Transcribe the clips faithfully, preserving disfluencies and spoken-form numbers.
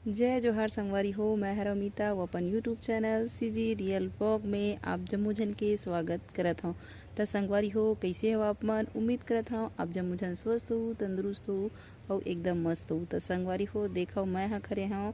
जय जोहार संगवारी हो, मैं हर अमिता, वो अपन YouTube channel CG real blog में आप जम्मो झन के स्वागत करत हौं। त संगवारी हो, कइसे हो आप मन? उम्मीद करत हौं आप जम्मो झन स्वस्थ हो, तंदुरुस्त हो अउ एकदम मस्त हो। त संगवारी हो, देखो मैं ह खरे हौं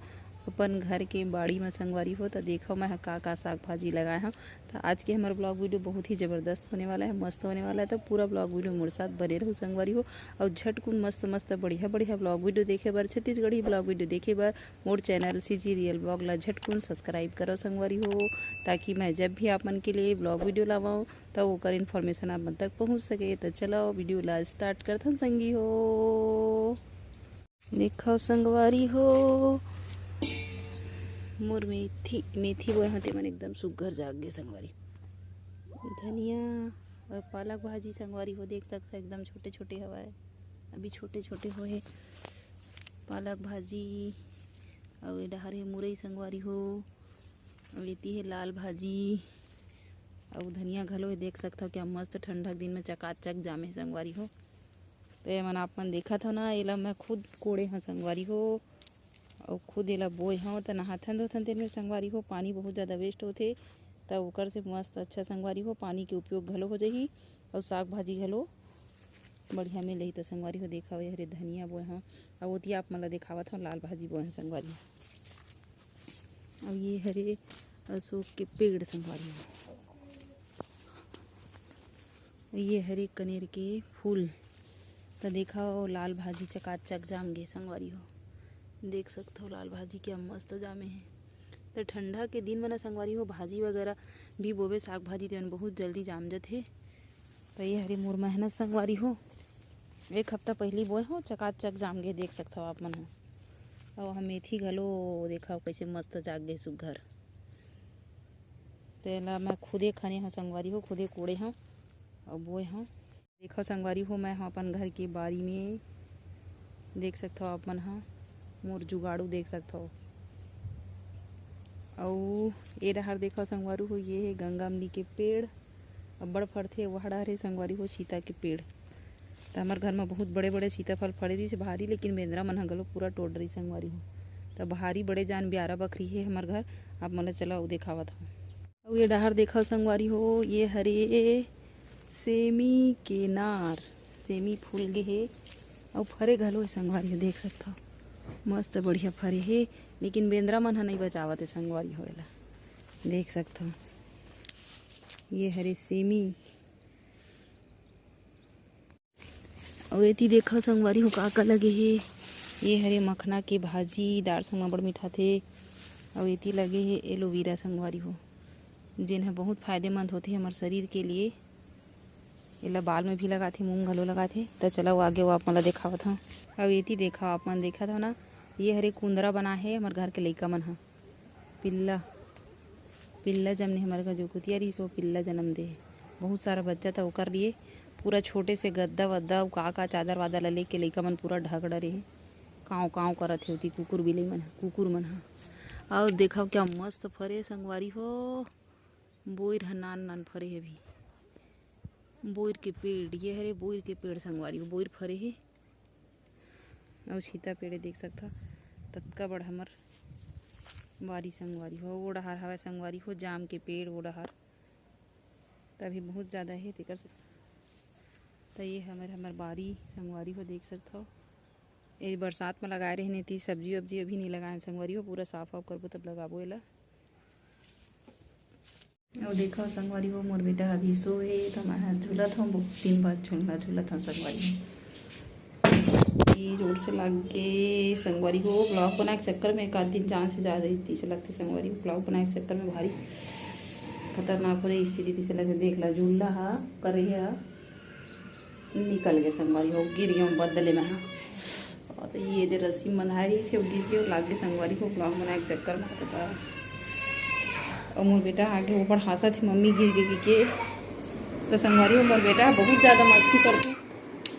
अपन घर के बाड़ी म संगवारी हो। त देखो मैं ह का का साग भाजी लगाए हौं। त आज के हमर ब्लॉग वीडियो बहुत ही जबरदस्त होने वाला है, मस्त होने वाला है। त पूरा ब्लॉग वीडियो मोर साथ बने रहू संगवारी हो। अउ झटकुन मस्त मस्त बढ़िया बढ़िया ब्लॉग वीडियो देखे बर, छत्तीसगढ़ी ब्लॉग वीडियो देखे बर मोर चैनल सीजी रियल ब्लॉग ला झटकुन सब्सक्राइब करो संगवारी हो, ताकि मैं जब भी आप मन के लिए ब्लॉग वीडियो लावाऊँ त ओकर इन्फॉर्मेशन आप मन तक पहुँच सके। त चलो वीडियो ला स्टार्ट करथन संगी हो। देखो संगवारी हो, मोर मेथी, मेथी बोए हते मन एकदम सुग्घर जाग गे संगवारी। धनिया अउ पालक भाजी संगवारी हो, देख सकथो एकदम छोटे छोटे हवय, अभी छोटे छोटे होए हे पालक भाजी। अउ ए डहर हे मुरई संगवारी हो, अउ एती हे लाल भाजी अउ धनिया घलो हे। देख सकथो क्या मस्त ठंडा के दिन में चकाचक जामे हे संगवारी हो। तो ये मन आप मन देखत हो ना, एला मैं खुद कोड़े हौं संगवारी हो, अउ खुद एला बोए हौं। त नहाथन धोथन तेन में संगवारी हो, पानी बहुत ज़्यादा वेस्ट होथे, त ओकर से मस्त अच्छा संगवारी हो, पानी के उपयोग घलो हो जाही अउ साग भाजी घलो बढ़िया मिलही। त संगवारी हो, देखा ये हरे धनिया बोए हौं, अउ ओती आप मन ला देखावत हौं लाल भाजी बोए हौं संगवारी हो। अउ ये हरे अशोक के पेड़ संगवारी हो। ये हरे कनेर के फूल। त देखा, ओ लाल भाजी चकाचक जाम गे संगवारी हो। देख सकथो, लाल भाजी क्या मस्त जामे हे। त ठंडा के दिन म ना संगवारी हो, भाजी वगैरह भी बोबे, साग भाजी, तेमन बहुत जल्दी जाम जथे। त ये हरे मोर मेहनत संगवारी हो, एक हफ्ता पहिली बोए हौं, चकाचक जाम गे, देख सकथो आप मन ह। अउ हम मेथी घलो देखा कइसे मस्त जाग गे सुग्घर। तेला मैं खुदे खने हौं संगवारी हो, खुदे कोड़े हौं अउ बोए हौं। देखो संगवारी हो, मैं ह अपन घर के बारी में, देख सकथव आप मन ह, मोर जुगाड़ू देख सकथव। अउ ए डहर देखो संगवारी हो, ये हे गंगा अमली के पेड़, अब्बड़ फरथे। वह डहर हे संगवारी हो, सीता के पेड़। त हमर घर म बहुत बड़े-बड़े सीताफल फरे रिहिस भारी, लेकिन बेंदरा मन ह घलो पूरा टोड़ डरिस संगवारी हो। त भारी बड़े जान बियारा बखरी हे हमर घर। आप मन ल चला अउ देखावत हव। अउ ये डहर देखव संगवारी हो, ये हरे सेमी के नार, सेमी फूल गे हे अउ फरे घलो हे संगवारी हो, देख सकथव। मस्त बढ़िया फरे हे, लेकिन बेंदरा मन ह नइ बचावत हे संगवारी हो एला। देख सकथव, ये हरे सेमी। अउ एती देखव संगवारी हो, का का लगे हे। ये हरे मखना के भाजी, दार संग म बड़ मिठाथे। अउ एती लगे हे एलोवेरा संगवारी हो, जेन ह बहुत फायदेमंद होथे हमर शरीर के लिए। एला बाल में भी लगाथे, मुंह घलो लगाथे। त चलव आगे वो आप मन ला देखावत हव। अउ एती देखव, आप मन देखत हव ना, ये हरे कुंदरा बना हे हमर घर के लइका मन ह। पिल्ला, पिल्ला जमने हमर घर जो कुतिया रहिस, वो पिल्ला जनम दे हे। बहुत सारा बच्चा था, ओकर लिए पूरा छोटे से गद्दा वद्दा, अउ का का चादर वादर ला लेके लइका मन पूरा ढक डरे हे। कांव कांव करत हे ओती कुकुर बिलई मन ह, कुकुर मन ह। अउ देखव क्या मस्त फरे संगवारी हो, बोइर ह नान नान फरे हे अभी। बोइर के पेड़, ये हरे बोइर के पेड़ संगवारी हो, बोइर फरे हे। अउ सीता पेड़ देख सकथव, ततका बड़ हमर बारी संगवारी हो, वो डहर हवय संगवारी हो, जाम के पेड़ वो डहर, तभी बहुत ज़्यादा हे तेकर से। त ये हमर, हमर बारी संगवारी हो, देख सकथव। ये बरसात म लगाए रहिन, एती सब्जी वब्जी अभी नइ लगाएन संगवारी हो, पूरा साफ वाफ करबो तब लगाबो एला। अउ देखव संगवारी हो, मोर बेटा अभी सो हे, त मैं ह झूलत हव, बहुत दिन बाद झूलना झूलत हव संगवारी हो। ये जोर से लाग गे संगवारी हो, ब्लॉग बनाए के चक्कर में एक आध दिन जान से जादा ही तइसे लगथे संगवारी हो। ब्लॉग बनाए के चक्कर में भारी खतरनाक हो जाए स्थिति तइसे लगथे। देख ला, झूला ह करे ह निकल गे संगवारी हो, गिर गेंव बदले में ह। अउ ये दे रस्सी म बंधाए रहिस हे, गिर गेंव, लाग गे संगवारी हो, ब्लॉग बनाए के चक्कर में। त अउ मोर बेटा आगे ऊपर हाँसत हे, "मम्मी गिर गे," के। त संगवारी हो, मोर बेटा बहुत ज़्यादा मस्ती करथे,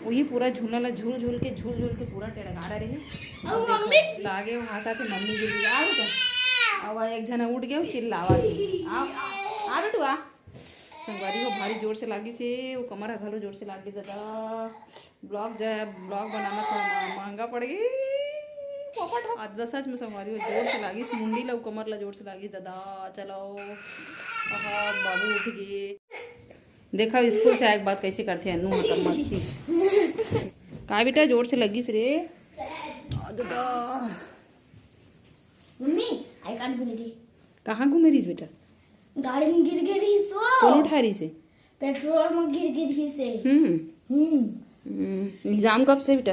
वही पूरा झूला ला झूल झूल के, झूल झूल के पूरा टेड़गा रहे। अउ मम्मी लागे वो हाँसत हे, "मम्मी गिर गे," आ बेटा। अउ एक झन उठ गे, चिल्लावत हे, "आ, आ बेटुआ।" संगवारी हो, भारी जोर से लागिस हे, वो कमर ह घलो जोर से लाग गे दादा। ब्लॉग ज-, ब्लॉग बनाना थोड़ा मह-, महंगा पड़ गे। आज दस सच में संगवारी हो, जोर से लागिस मुंडी ला, कमर ला जोर से लागिस दादा। चलो, आहा, बाबू उठ गे। देखा, स्कूल से आए के बाद कैसे करथे अन्नू ह, तब मस्ती। का बेटा, जोर से लगिस रे? आ, दादा। मम्मी, आई कार्ड मिल गई। कहाँ घूमे रहिस बेटा? गाड़ी में गिर गे रहिस वो। कौन उठा रहिस हे? पेट्रोल में गिर गे रहिस हे। हम्म। हम्म। हम्म, एग्जाम कब से बेटा?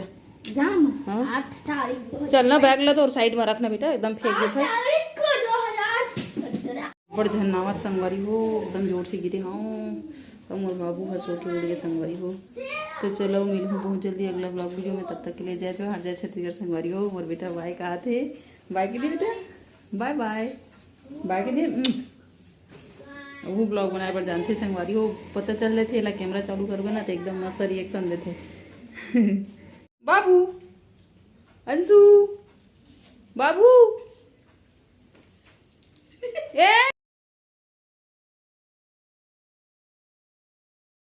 एग्जाम हाँ? आठ तारीख। चल ना, बैग ला तो और साइड में रखना बेटा, एकदम फेंक देथे। आठ तारीख को दो हजार सत्रह। बड़ झन्नावत संगवारी हो, एकदम जोर से गिरे हूँ। तो मोर बाबू ह सो के उड़ गे संगवारी हो। तो चलो, मिलहूँ बहुत जल्दी अगला ब्लॉग वीडियो में, तब तक के लिए जय जोहार, जय छत्तीसगढ़ संगवारी हो। मोर बेटा बाय कहा थे, बाय के दे बेटा, बाय बाय, बाय के दे। हम्म। वो ब्लॉग बनाए बर जानथे संगवारी हो, पता चल लेथे, एला कैमरा चालू करबे ना तो एकदम मस्त रिएक्शन देथे। बाबू, अंशु, बाबू, ए,